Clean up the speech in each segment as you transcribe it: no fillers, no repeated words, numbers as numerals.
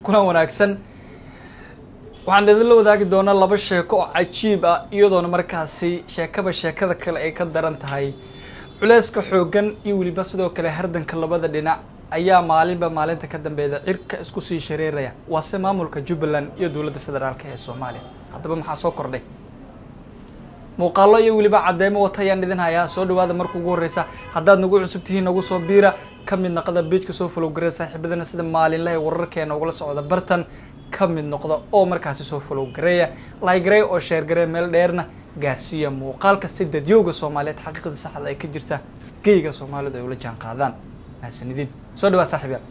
Kulan wanaagsan. Waxaan idinla wadaagi doonaa laba sheeko oo cajiib ah, iyadoona markaasi sheekaba sheekada kale ay ka daran tahay. Culeyska xooggan iyo weliba sidoo kale hardanka labada dhinac ayaa maalinba maalinta ka dambeeda cirka isku sii shareeraya, waase maamulka Jubbaland iyo dowladda federaalk ee Soomaaliya. Haddaba maxaa soo kordhay? Muuqaalo iyo weliba cadeymo wata ayaan idin hayaa. Soo dhawaada. Marka ugu horreysa, haddaad nagu cusub tihiin, nagu soo biira, ka mid naqda page-ka, soo follow gareya saaxiibadana sida maalinlaha wararkeena ugala socda bartan ka mid noqda oo markaasi soo follow gareeya, like gareeya oo share gareeya, meel dheerna gaarsiiya muuqaalka si dadyooga Soomaaliyeed xaqiiqda saxda ay ka jirta geyga Soomaalidu ay ula jaan qaadaan. Mahadsanidin, soo dhawaad saaxiibyaal.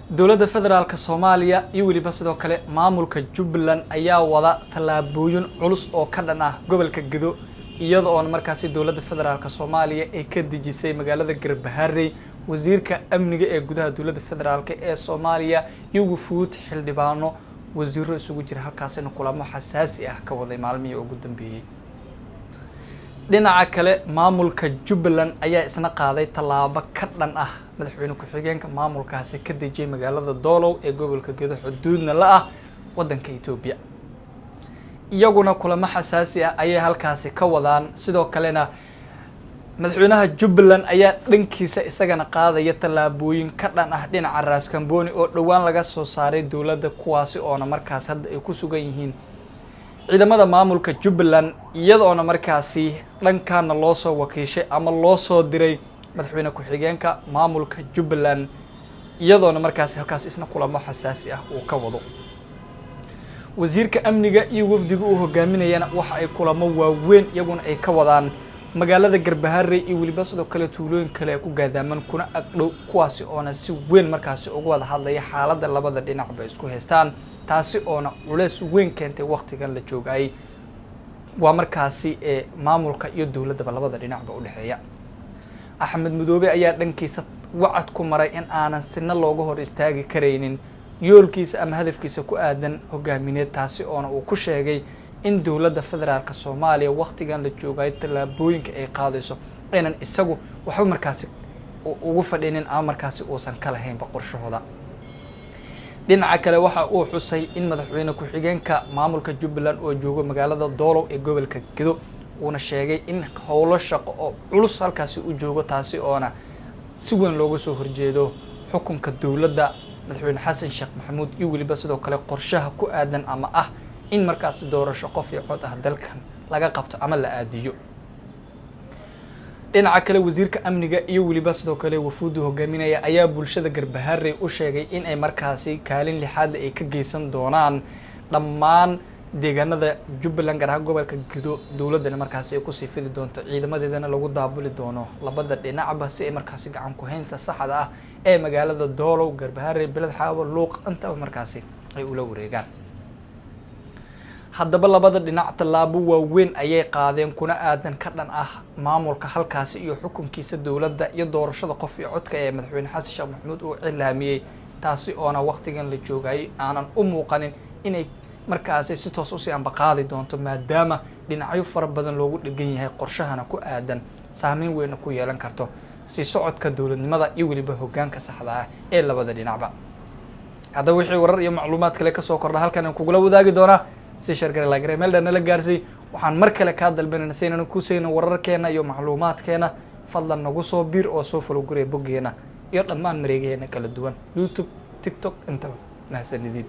Dowladda federaalka Soomaaliya iyo weliba sidoo kale maamulka Jubbaland ayaa wada tallaabooyin culus oo ka dhan ah gobolka Gedo, iyada oona markaasi dowladda federaalka Soomaaliya ay ka dejisay magaalada Garbaharey wasiirka amniga ee gudaha dowladda federaalk ee Soomaaliya iyo wufuud xildhibaano, wasiiro isugu jira, halkaasina kulamo xasaasi ah ka waday maalmihii ugu dambeeyey. Dhinaca kale, maamulka Jubbaland ayaa isna qaaday tallaabo ka dhan ah madaxweyne ku-xigeenka maamulkaasi ka dejiyay magaalada Doolow ee gobolka Gedo, xuduudna la ah waddanka Etoobiya. Iyaguna kulamo xasaasi ah ayay halkaasi ka wadaan. Sidoo kalena madaxweynaha Jubbaland ayaa dhankiisa isagana qaadaya tallaabooyin ka dhan ah dhinaca Raaskamboni oo dhowaan laga soo saaray dowladda, kuwaasi oona markaas hadda ay ku sugan yihiin ciidamada maamulka Jubbaland, iyadoona markaasi dhankaana loo soo wakiishay ama loo soo diray madaxweyne ku-xigeenka maamulka Jubbaland, iyadoona markaasi halkaas isna kulamo xasaasi ah uu ka wado. Wasiirka amniga iyo wafdiga uu hogaaminayana waxa ay kulamo waaweyn iyaguna ay ka wadaan magaalada Garbaharey iyo weliba sidoo kale tuulooyin kale ay ku gaadaaman kuna agdhow, kuwaasi oona si weyn markaasi uga wada hadlaya xaaladda labada dhinacba isku haystaan, taasi oona culeys weyn keentay waktigan la joogayay, waa markaasi ee maamulka iyo dowladdaba labada dhinacba udhexeeya. Axmed Madoobe ayaa dhankiisa wacad ku maray in aanan sina looga hor istaagi karaynin yoolkiisa ama hadafkiisa ku aadan hogaamineed, taasi oona uu ku sheegay in dowladda federaalka Soomaaliya waktigan la joogayo tallaabooyinka ay qaadayso aynan isagu waxba markaasi ugu fadhinin ama markaasi uusan ka lahaynba qorshahooda. Dhinaca kale, waxa uu xusay in madaxweyne ku-xigeenka maamulka Jubbaland oo joogo magaalada Doolow ee gobolka Gedo, uuna sheegay in howlo shaqo oo culus halkaasi u joogo, taasi oona si weyn looga soo horjeedo xukunka dowladda madaxweyne Xasan Sheekh Maxamuud iyo weliba sidoo kale qorshaha ku aadan ama ah in markaasi doorasho qof iyo cod ah dalkan laga qabto ama la aadiyo. Dhinaca kale, wasiirka amniga iyo weliba sidoo kale wafuuddu hogaaminaya ayaa bulshada Garbaharey u sheegay in ay markaasi kaalin lixaadle ay ka geysan doonaan dhammaan deegaanada Jubbaland, gaar ahaan gobolka Gedo, dowladdana markaasi ay kusii fidi doonto, ciidamadeedana lagu daabuli doono labada dhinacba si ay markaasi gacan ku-haynta saxda ah ee magaalada Doolow, Garbaharey, Beled Xaawo, Luuq intaba markaasi ay ula wareegaan. Haddaba labada dhinac tallaabo waaweyn ayay qaadeen kuna aadan ka dhan ah maamulka halkaasi iyo xukunkiisa dowladda iyo doorashada qof iyo codka ee madaxweyne Xasan Sheekh Maxamuud uu cilaamiyey, taasi oona waktigan la joogayay aanan u muuqanin inay markaasi si toos usii ambaqaadi doonto, maadaama dhinacyo fara badan loogu dhegan yahay qorshahana ku aadan saameyn weyna ku yeelan karto si socodka dowladnimada iyo weliba hoggaanka saxda ah ee labada dhinacba. Haddaba wixii warar iyo macluumaad kale kasoo kordha halkan aan kugula wadaagi doonaa. Si share gare, like gare, meel dheer nala gaarsiy. Waxaan mar kale kaa dalbanayna si aynan ku saynin wararkeena iyo macluumaadkeena, fadlan nagu soo biir oo soo follow guraya boggeena iyo dhammaan mareegaheena kala duwan, YouTube, TikTok intaba. Mahadsanidin.